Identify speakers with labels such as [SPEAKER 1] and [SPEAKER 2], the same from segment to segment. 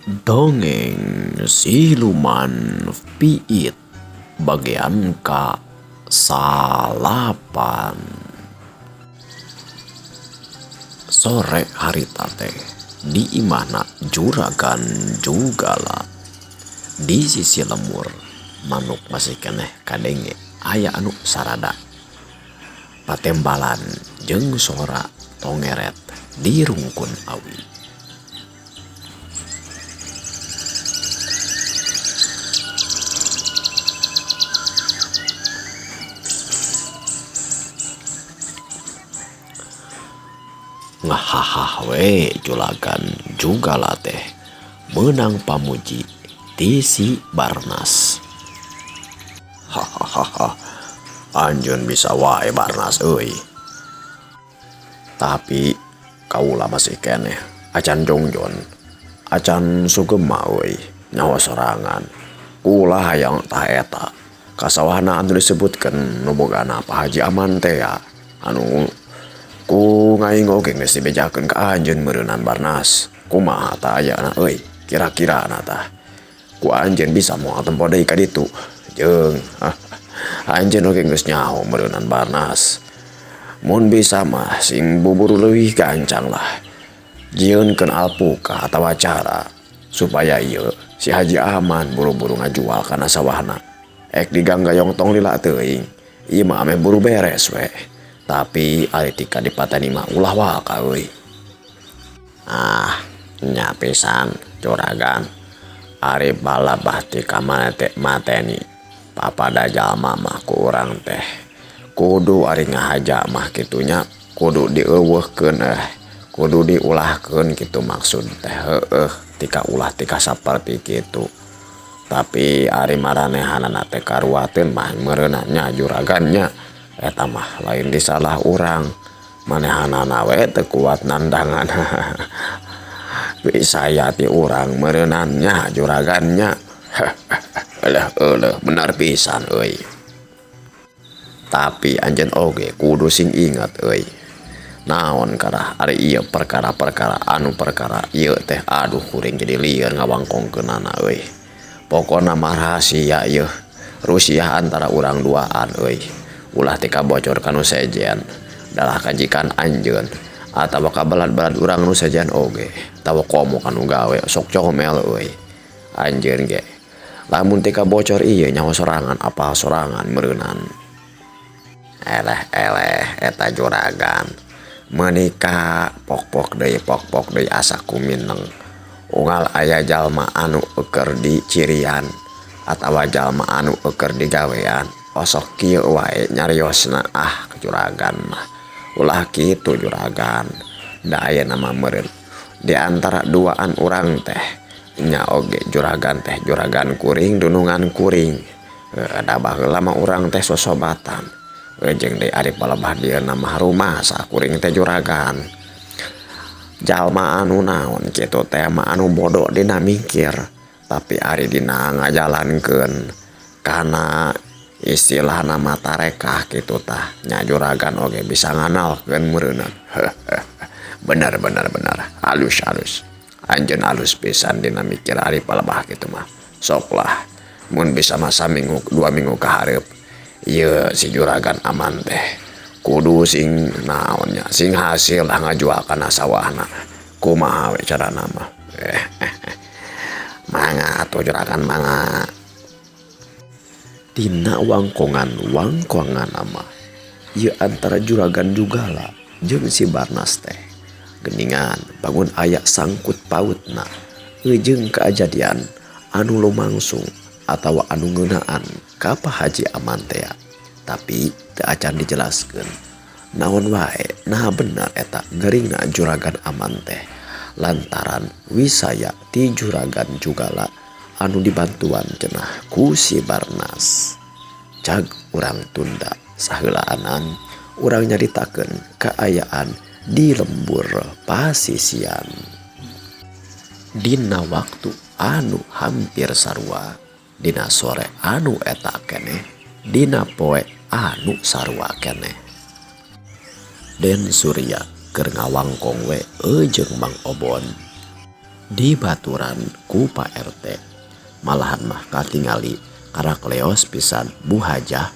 [SPEAKER 1] Dongeng Siluman Piit bagian ka salapan. Sore harita teh di imahna juragan Jugala. Di sisi lemur manuk masih keneh kadenge aya anu sarada. Patembalan jeung sora tongeret di rungkun awi. Ngahahah we julagan Jugala teh meunang pamuji ti si Barnas. Hahaha, anjeun bisa wae Barnas euy. Tapi kaula masih keneh acan jongjon, acan sugema euy nyaho sorangan. Ulah hayang tah eta. Kasawahna anu disebutkeun nu bogana Pak Haji Aman teh ya, anu ku ngaing oge geus dibejakeun ka anjeun meureunan Barnas. Kumaha tah ayana euy, kira-kira na tah. Ku anjeun bisa moal tempo deui ka ditu. Jeung anjeun oge geus nyaho meureunan Barnas. Mun bisa mah sing buburu leuwih gancang lah. Jieunkeun alpuka atawa cara supaya ieu si Haji Aman buru-buru ngajual kana sawahna. Ek diganggayong tong lila teuing. Ieu mah ameh buru beres we. Tapi ari tika dipateni mah ulah waka euy. Ah, nya pisan juragan. Ari balabah tika maneh teh mateni. Papada jalma mah ku urang teh. Kudu ari ngahaja mah kitunya kudu dieuweuhkeun kudu diulahkeun kitu maksud teh heueuh tika ulah tika saperti kitu. Tapi ari maranehanana teh karuateun mah meureunna nya juragan nya. Eta mah lain disalah urang. Manehanana we teu kuat nandangan. Bisa ya ti urang meureunnan nya juragan nya. Eleh eleh bener pisan euy. Tapi anjeun oge kudu sing ingat euy. Naon karah ari ieu perkara-perkara anu perkara ieu teh aduh kuring jadi lieur ngawangkongkeunana euy. Pokona mah rahasia ieu. Rusiah antara urang duaan euy. Ulah tika bocor ka nu sejen. Dalah kajikan anjeun atawa kabalad-balad urang nu sejen oge. Tawa komo ka nu gawe sok comel euy. Anjeun ge. Lamun tika bocor ieu nyaho sorangan apa sorangan meureunan. Eleh eleh eta juragan. Menika pok-pok deui pok-pok deui asa kumineng. Unggal aya jalma anu eukeur di cirian atawa jalma anu eukeur di gawean. Osok kieu wae nyariosna ah juragan mah. Ulah kitu juragan. Da ayeuna mah meureun di antara duaan urang teh nya oge juragan teh juragan kuring dunungan kuring. Da baheula mah urang teh sosobatan. Jeung deui ari palebah dieuna mah rumasa kuring teh juragan. Jalma anu naon kitu teh mah anu bodoh dina mikir, tapi ari dina ngajalankeun kana istilahna mah tarekah kitu tah nya juragan oge bisa nganalkeun meureunna. Bener bener bener, halus halus. Anjeun halus pisan dina mikir ari palebah kitu mah. Sok lah mun bisa mah saminggu 2 minggu ka hareup ieu si juragan Aman teh kudu sing naonnya sing hasil lah ngajual kana sawahna. Kumaha we carana mah. Mangga atuh juragan mangga. Dina wangkongan wangkongan mah ieu antara juragan Jugala jeung si Barnas teh geningan bangun aya sangkut pautna jeung kaajadian anu lumangsung atawa anu ngeunaan ka Pak Haji Aman teh. Tapi teu acan dijelaskeun naon wae nah bener eta geuringna juragan Aman teh lantaran wisaya ti juragan Jugala anu dibantuan cenah ku si Barnas. Cag urang tunda saheulaanan urang nyaritakeun kaayaan di lembur pasisian. Dina waktu anu hampir sarua, dina sore anu eta keneh, dina poe anu sarua keneh. Den Surya keur ngawangkong we jeung Mang Obon. Dibaturan ku Pak RT malahan mah katingali karak leos pisan Bu Hajah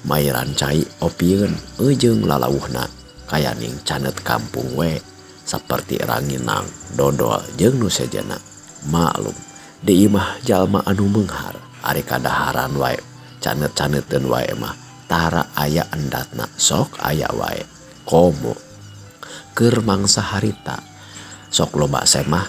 [SPEAKER 1] mairan cai opieun ejeung lalauhna kayaning canet kampung we saperti ranginang dodol jeung nu sejenna maklum di imah jalma anu meunghar ari kadaharan wae canet-caneteun wae mah tara aya endatna sok aya wae komo keur mangsa harita sok loba semah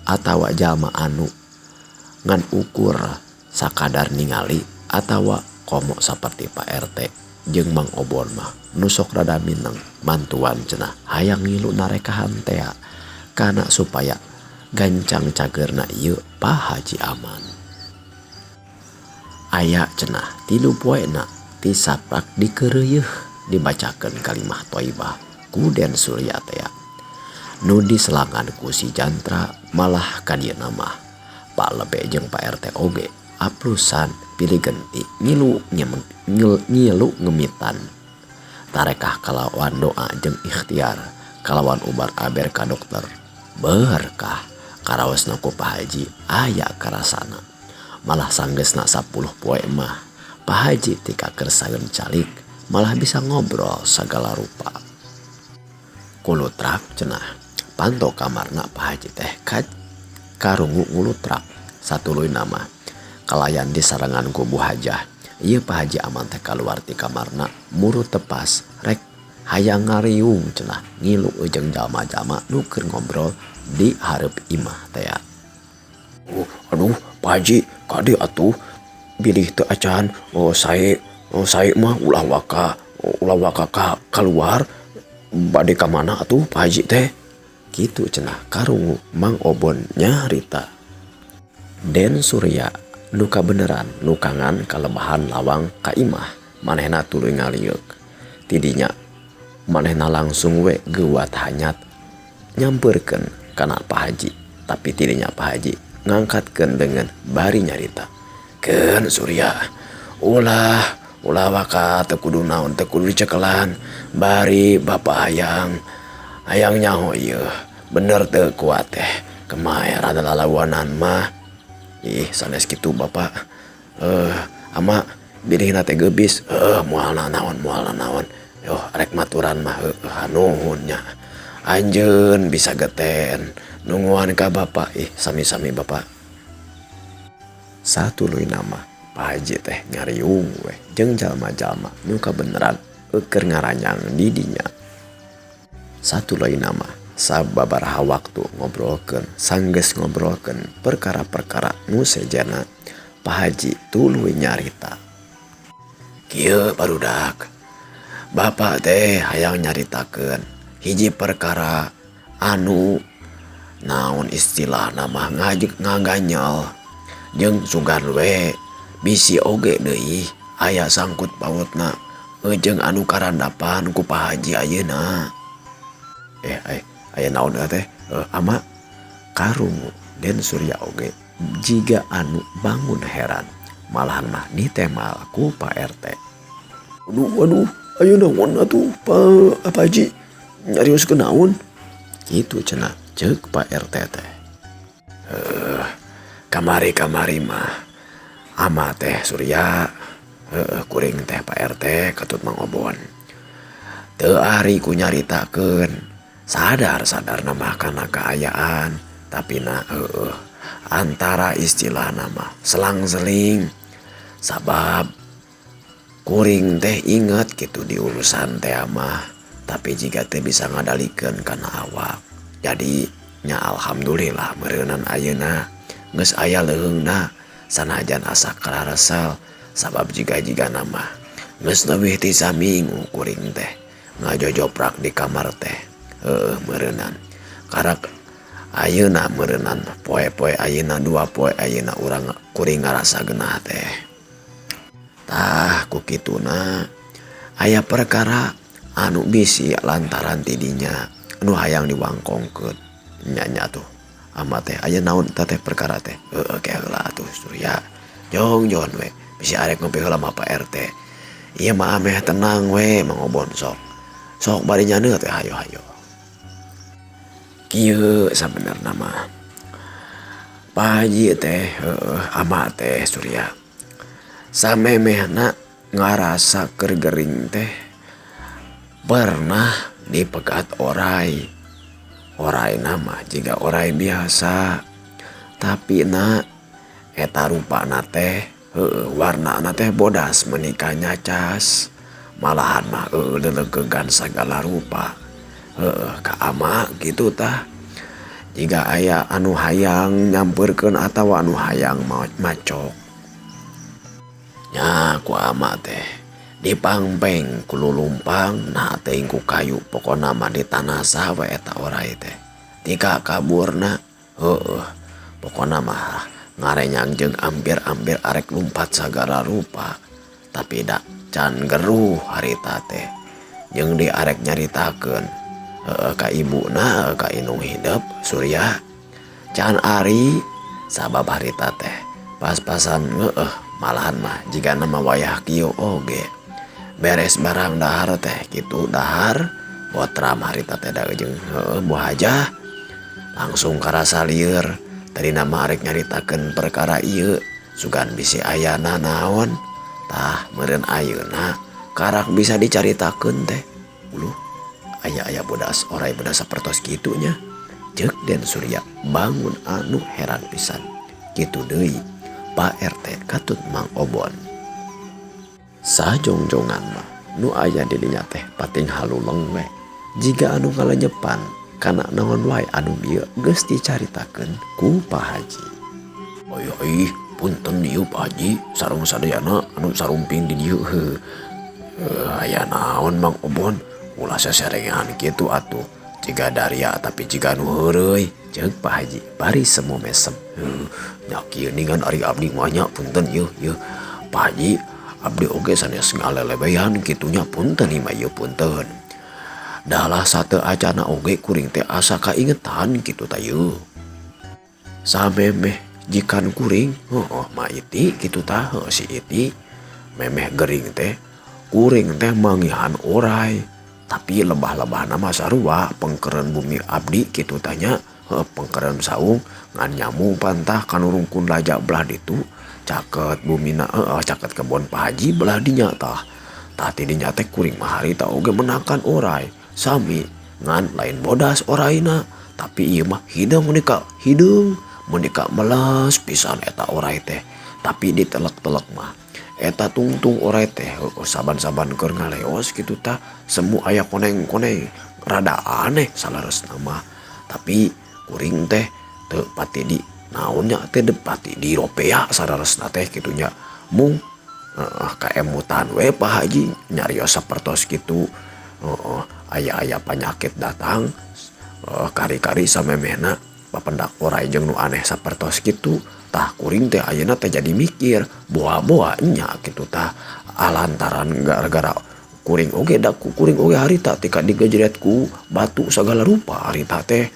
[SPEAKER 1] atawa jalma anu ngan ukur sakadar ningali atawa komo saperti Pak RT jeung Mang Obon mah nu sok rada mineng mantuan cenah hayang ngilu narekahan tea kana supaya gancang cageurna ieu Pak Haji Aman. Aya cenah 3 poena ti saprak dikeureuyeih dibacakeun kalimah thayyibah ku Den Surya tea. Nu diselangan ku si Jantra malah ka dieu mah Pak Lebe jeung Pak RT oge aplusan pilih genti ngilu ngemitan tarekah kalawan doa jeung ikhtiar kalawan ubar aber ka dokter berkah karaosna ku Pak Haji aya karasana malah sanggeusna 10 poe mah Pak Haji tika kersaeun calik malah bisa ngobrol sagala rupa. Kulutrak cenah panto kamarna Pak Haji teh karungu ngulutrak satuluyna mah kalayan disarengan ku Bu Hajah. Ieu Pak Haji Aman teh kaluar ti kamarna muru tepas rek hayang ngariung cenah ngilu jeung jalma-jalma nu keur ngobrol di hareup imah tea. Aduh Pak Haji kade atuh bilih teu acan oh sae mah ulah waka kaluar bade ka mana atuh Pak Haji teh kitu cenah karungu Mang Obon nyarita. Den Surya nu kabeneran nu kangan kalebahan lawang ka imah manehna tuluy ngalieuk tidinya manehna langsung we geuwat hanyat nyampeurkeun kana Pak Haji tapi tidinya Pak Haji ngangkatkeun dengan bari nyarita keun Surya ulah waka teu kudu naon teu kudu dicekelan bari bapak hayang nyaho ieu bener teu kuat teh kemae rada lalawanan mah ih sanes kitu bapak ama bilihna teh geubis moal naon yoh rek maturan mah hanuhun nya anjeun bisa geten nungguan ka bapak ih sami-sami bapak. Satuluyna mah Pak Haji teh ngariung weh jeung jalma-jalma nu kabeneran keur ngaranyang di dinya. Satuluyna mah sababaraha waktu ngobrolkeun sanggeus ngobrolkeun perkara-perkara nu sejenna Pak Haji tuluy nyarita. Kieu barudak bapak teh hayang nyaritakeun hiji perkara anu naon istilahna mah ngaganyel jeung sugan we bisi oge deui aya sangkut pautna jeung anu karandapan ku Pak Haji ayeuna. Aya naon teh ama karungu Den Surya oge jiga anu bangun heran malahan mah ditemal ku Pak RT. Aduh ayo naon atuh Pak Haji nyarioskeun naon kitu cenah ceuk Pak RT teh. Kamari-kamari mah ama teh Surya kuring teh Pak RT katut Mang Obon teu ari ku nyaritakeun sadar-sadar mah kana kaayaan tapi na antara istilah nama selang-seling sabab kuring teh inget gitu di urusan teh mah tapi jika teh bisa ngadalikeun kana awak jadi nya alhamdulillah meureunan ayeuna geus aya leuheungna sanajan asa kararesel sabab jiga-jiga nama geus leuwih ti saminggu kuring teh ngajojoprak di kamar teh meureunan karak ayeuna meureunan poe-poe ayeuna 2 poe ayeuna urang kuring ngarasa geunah teh. Tah ku kituna aya perkara anu bisi lantaran tidinya anu hayang diwangkongkeun nya tuh ama teh aya naon teh perkara teh heueuh ke heula atuh Surya jongjon we bisi arek ngopi heula mah Pak RT ieu mah ameh tenang we Mang Obon sok bari nyaneu teh hayo-hayo. Kieu sabenerna mah Pak Haji teh heueuh ama teh Surya samemehna ngarasa keur gering teh pernah dipegat orai. Oraina mah jiga orai biasa tapi na eta rupana teh heueuh warnana teh bodas meuni ka nyacas malahan mah heueuh leuleugeugan sagala rupa heueuh ka ama kitu tah jiga aya anu hayang nyampeurkeun atawa anu hayang macok. Nya ku ama teh dipangpeng ku lulumpang nah teuing ku kayu pokona mah ditanasah we eta orai teh tika kaburna heueuh pokona mah ngarenyang jeung ampir-ampir arek lumpat sagala rupa tapi da can geruh harita teh jeung di arek nyaritakeun heueuh ka ibuna ka indung hidep Surya can ari sabab harita teh pas-pasan heueuh malahan mah jigana mah wayah kieu oge beres barang dahar teh kitu dahar botram harita teh da jeung heueuh Bu Hajah langsung karasa lieur tadina mah arek nyaritakeun perkara ieu sugan bisi ayana naon tah meureun ayeuna karak bisa dicaritakeun teh uluh aya-aya bodas orai bodas sapertos kitu nya ceuk Den Surya bangun anu heran pisan kitu deui Pak RT katut Mang Obon. Sajongjongan mah nu aya di dinya teh pating haluleng we jiga anu ngalenyepan kana naon wae anu bieu geus dicaritakeun ku Pak Haji. Oi punten ieu Pak Haji sareng sadayana anu sarumping di dieu heuh. Aya naon Mang Obon ulah seserengan kitu atuh jiga daria tapi jiga nu heureuy ceuk Pak Haji bari semu mesem. Heuh nya kieu ningan ari abdi mah nya punten ieu ieu Pak Haji abdi oge sanes ngalelebean kitu nya punten ieu mah ieu punten. Dalah sate acana oge kuring teh asa kaingetan kitu tah ieu. Samemeh jikan kuring heueuh ma iti kitu tah heueuh si iti memeh gering teh kuring teh manggihan orai tapi lebah-lebahna mah sarua pengkeren bumi abdi kitu tah nya heueuh pengkeren saung ngan nyamung pantah kanurungkun laja belah ditu caket bumina heueuh caket kebon Pak Haji belah dinya tah. Tah ti dinya teh kuring mah harita oge menakan orai sami ngan lain bodas oraina tapi ieu mah hideung meuni ka hideung meuni ka melas pisan eta orai teh tapi ditelek-telek mah eta tungtung orai teh heueuh saban-saban keur ngaleos kitu tah semu aya koneng-koneng rada aneh saleresna mah tapi kuring teh teu pati di naon nya teh pati diropea saleresna teh kitu nya mung heeh kaemutan we Pak Haji nyarios sapertos kitu heeh aya-aya panyakit datang kari-kari samemehna papendak orai jeung nu aneh sapertos kitu tah kuring teh ayeuna teh jadi mikir boa-boa nya kitu tah alantaran gara-gara kuring oge da kuring oge harita tika digejret ku batu sagala rupa harita teh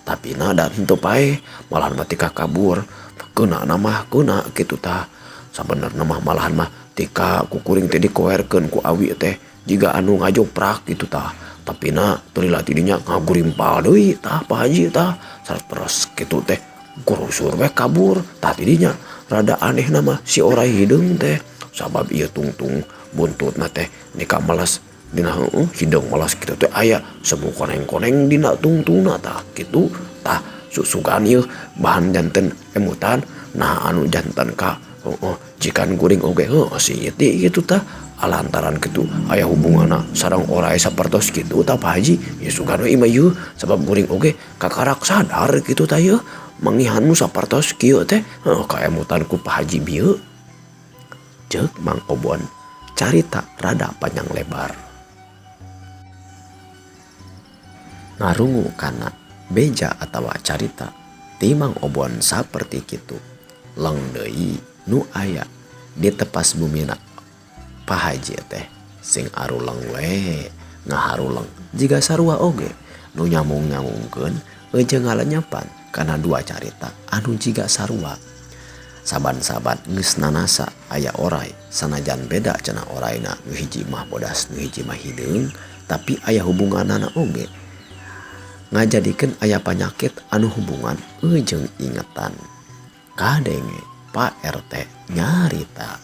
[SPEAKER 1] tapi na da henteu paeh malahan mah tika kabur keuna na mah keuna kitu tah sabenerna mah malahan mah tika ku kuring teh dikoerkeun ku awi teh jiga anu ngajoprak kitu tah tapi na teu lila ti dinya ngagurimpal deui tah Pak Haji tah sapertos kitu teh gurusur we kabur tah ti dinya rada anehna mah si orai hideung teh sabab ieu tungtung buntutna teh nika meles dina heueuh hideung meles kitu teh aya semu koneng-koneng dina tungtungna tah kitu tah susugan ieu bahan janten emutan nah anu janten ka heueuh jikan kuring oge heueuh si iti kitu tah alantaran kitu aya hubunganna sareng orai sapertos kitu tah Pak Haji ya sugan we ieu mah ieu sabab kuring oge kakarak sadar kitu tah ieu manggihan nu sapertos kieu teh heueuh kaemutan ku Pak Haji bieu ceuk Mang Obon carita rada panjang lebar. Ngarungu kana beja atawa carita ti Mang Obon saperti kitu leng deui nu aya di tepas bumina Pak Haji teh sing aruleng we ngaharuleng jiga sarua oge nu nyambung-nyambungkeun jeung ngalenyepan kana dua carita anu jiga sarua. Saban-saban geus nanasa aya orai sanajan beda cenah oraina nu hiji mah bodas nu hiji mah hideung tapi aya hubunganana oge ngajadikeun aya panyakit anu hubungan jeung ingetan. Kadenge Pak RT nyarita.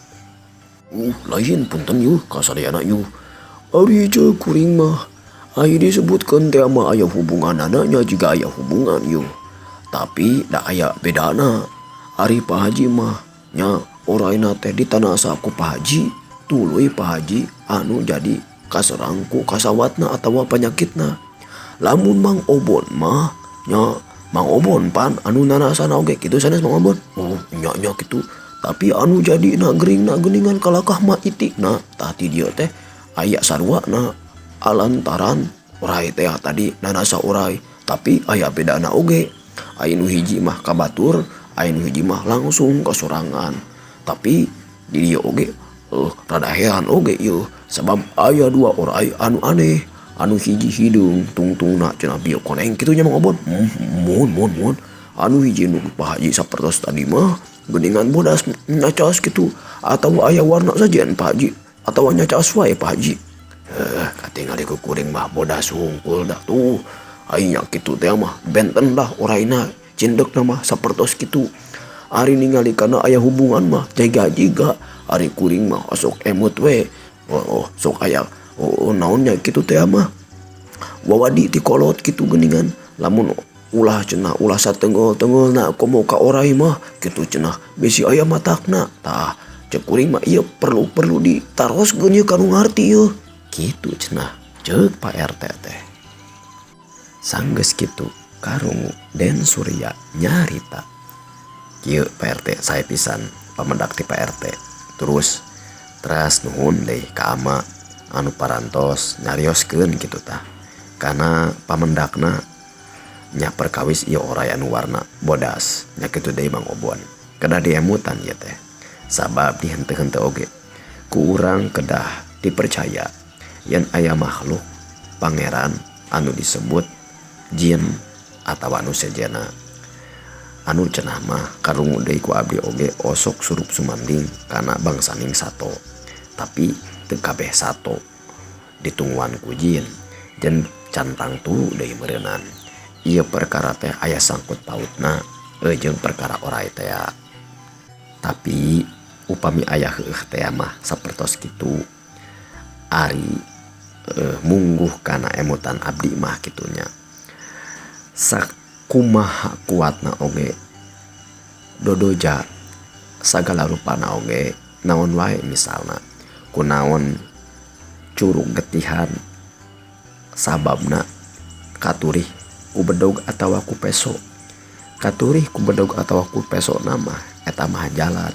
[SPEAKER 1] Lain punten yuh kasadayana yuh. Ari ceuk kuring mah ai disebutkeun teh mah aya hubunganana nya jiga aya hubungan yuh. Tapi da aya bedana. Ari Pak Haji mah nya oraina teh ditanasa ku Pak Haji tuluy Pak Haji anu jadi kaserang ku kasawatna atawa panyakitna. Lamun Mang Obon mah nya Mang Obon pan anu nanasana oge kitu sanes Mang Obon. Oh nya nya kitu. Tapi anu jadi na gering na geuningan kalakah mah itikna tah ti dieu teh aya sarua na alantaran orai teh tadi nanasa orai tapi aya bedana oge. Aya nu hiji mah ka batur, aya nu hiji mah langsung ka sorangan. Tapi di dieu oge rada heran oge ieu sabab aya dua orai anu aneh. Anu hiji hideung tungtungna cenah bieu koneng kitu nya Mang Obon. Muhun muhun muhun. Anu hiji nu Pak Haji sapertos tadi mah geuningan bodas nyacas kitu atawa aya warna sajen Pak Haji atawa nyacas wae Pak Haji. Katingali ku kuring mah bodas hungkul dah tuh. Ai nya kitu teh mah benten lah oraina cindekna mah sapertos kitu. Ari ningali kana aya hubungan mah tega jiga ari kuring mah sok emut we. Oh, sok aya oh, naonnya kitu teh mah wawadi ti kolot kitu geuningan lamun ulah cenah ulah satenggol-tenggolna komo ka orai mah kitu cenah bisi aya matakna. Tah ceuk kuring mah ieu perlu-perlu ditaroskeun ieu ka nu ngarti ieu kitu cenah ceuk Pak RT teh. Sanggeus kitu karungu Den Surya nyarita. Kieu Pak RT sae pisan pamendak ti Pak RT. Terus teras nuhun deui ka ama anu parantos nyarioskeun kitu tah. Kana pamendakna nya perkawis ieu orai anu warna bodas nya kitu deui Mang Obon. Kedah diemutan ieu teh. Sabab dihenteu-henteu oge ku urang kedah dipercaya yen aya makhluk pangeran anu disebut jin atawa anu sejenna. Anu cenah mah karungu deui ku abdi oge osok surup sumanding kana bangsaning sato. Tapi teu kabeh sato ditungguan ku jin jeung can tangtu deui meureunan. Ieu perkara teh aya sangkut pautna jeung perkara orai teh. Tapi upami aya heueuh teh mah sapertos kitu ari mungguh kana emutan abdi mah kitunya. Sakumaha kuatna oge dodoja sagala rupana oge naon wae misalna kunaon curug getihan sababna katurih ku bedog atawa ku peso. Katurih ku bedog atawa ku peso nama eta mah jalan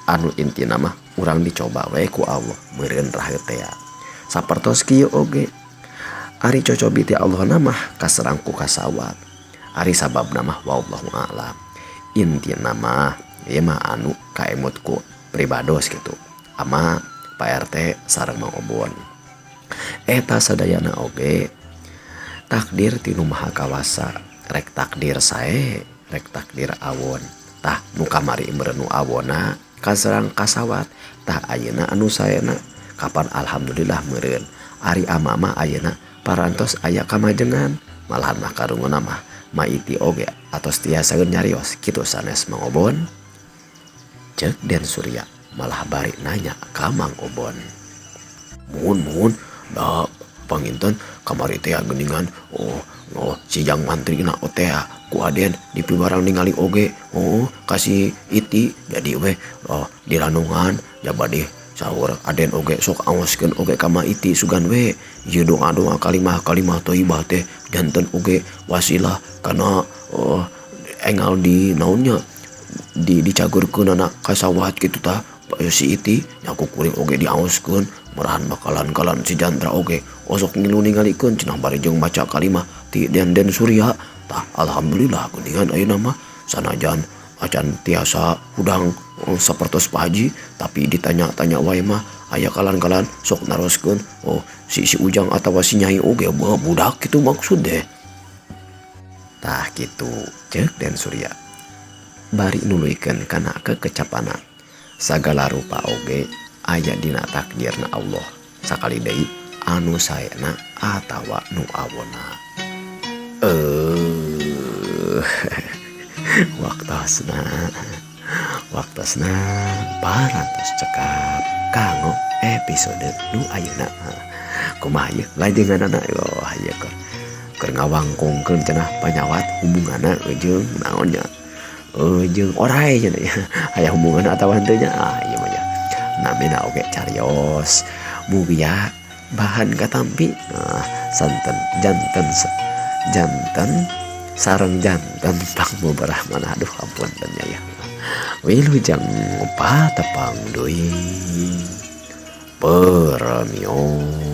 [SPEAKER 1] anu intina mah urang dicoba we ku Allah meureun raheut tea. Sapertos kieu oge ari cocobi ti Allah mah kaserang ku kasawat. Ari sababna mah wallahu a'lam. Intina mah ieu mah anu kaemut ku pribados kitu. Ama Pak RT sareng Mang Obon. Eta sadayana oge takdir ti Nu Maha Kawasa, rek takdir sae, rek takdir awon. Tah nu kamari meureun nu awonna kaserang kasawat. Tah ayeuna anu saena kapan alhamdulillah meureun. Ari ama mah ayeuna parantos aya kamajengan, malahan mah karunguna mah maiti oge atos tiasaeun nyarios kitu sanes Mang Obon. Ceuk Den Surya malah bari nanya ka Mang Obon. Muhun muhun da panginten kamari teh geuningan oh oh si jang mantrina teh ku Aden dipibarang ningali oge oh kasih iti jadi we oh diranungan jabadi sahur Aden oge sok aoskeun oge ka iti sugan we ieu doa-doa kalimah-kalimah thayyibah teh janten oge wasilah kana engal di naonnya di dicagurkeunana kasawat kitu tah si iti nya ku kuring oge diaoskeun merahan bakalan-kalan si Jandra oge osok ngilu ningalikeun cenah bari jeung maca kalimah ti Den Den Surya. Tah alhamdulillah geuningan ayeuna mah sanajan acan tiasa hudang sapertos Pak Haji tapi ditanya-tanya wae mah aya kalan-kalan sok naroskeun oh si si Ujang atawa si Nyai oge budak kitu maksud deh. Tah kitu ceuk Den Surya bari nuluykeun kana kekecapana. Sagala rupa oge aya dina takdirna Allah sakali deui anu saena atawa nu awona. Waktosna. Waktosna parantos cekap kanggo episode nu ayeuna. Kumaha ieu lajenganana? Oh, ieu keur keur ngawangkongkeun cenah panyawat hubunganna jeung naon nya, jeung orai cenah ya, aya hubunganna atawa henteu nya. Ah, ieu mah nya namina oge carios, mugia bahan katampi. Nah, santen janten janten sareng janten pangbeberah mana. Aduh, ampun nya ya. Wilujeng patepang deui, permios.